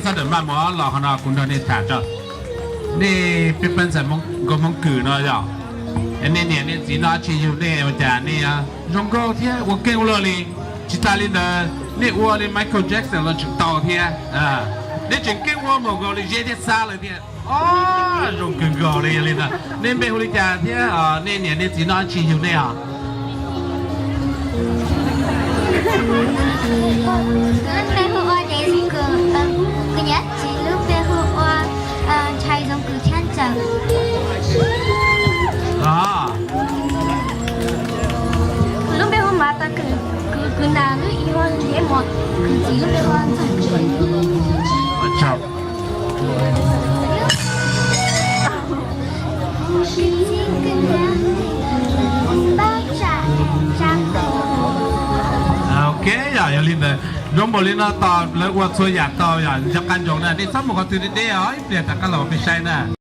Txhob rawm maj mus los qhov no kuv nrog nej tham tso. Nej peb peb ntxhais Hmoob, nkauj Hmoob Kws no yog, nej niam nej txiv noj tsis yug nej ua cas nej zoo nkauj thiab ua keej ua luag li. Tsis tas li ntawd nej ua li Michael Jackson los tseem tau thiab. Nej tseem keej ua npaum nkaus li Zeb thiab Xab lawm thiab. Ob, zoo kawg nkaus li. Yog li ntawd nej npe hu li cas thiab nej niam nej txiv noj tsis yug nej os? Lub npe hu ua Daisy Kws, kuv niam txiv lub npe hu ua Ntshai Zoo Kws Tshiab Ntxawm. Kuv lub npe hu Mav Tag Kws, kuv, kuv nam lub npe hu Nrhiav Mos, kuv txiv lub npe hu ua Ntxawg Kws. Ok, yog, yog li ntawd zoo npaum li no tos lawv ua txhua yam tau yog nco qab ntsoov na, nej txhob mus qhov twg deb deb os, ib pliag rov qab los peb saib na.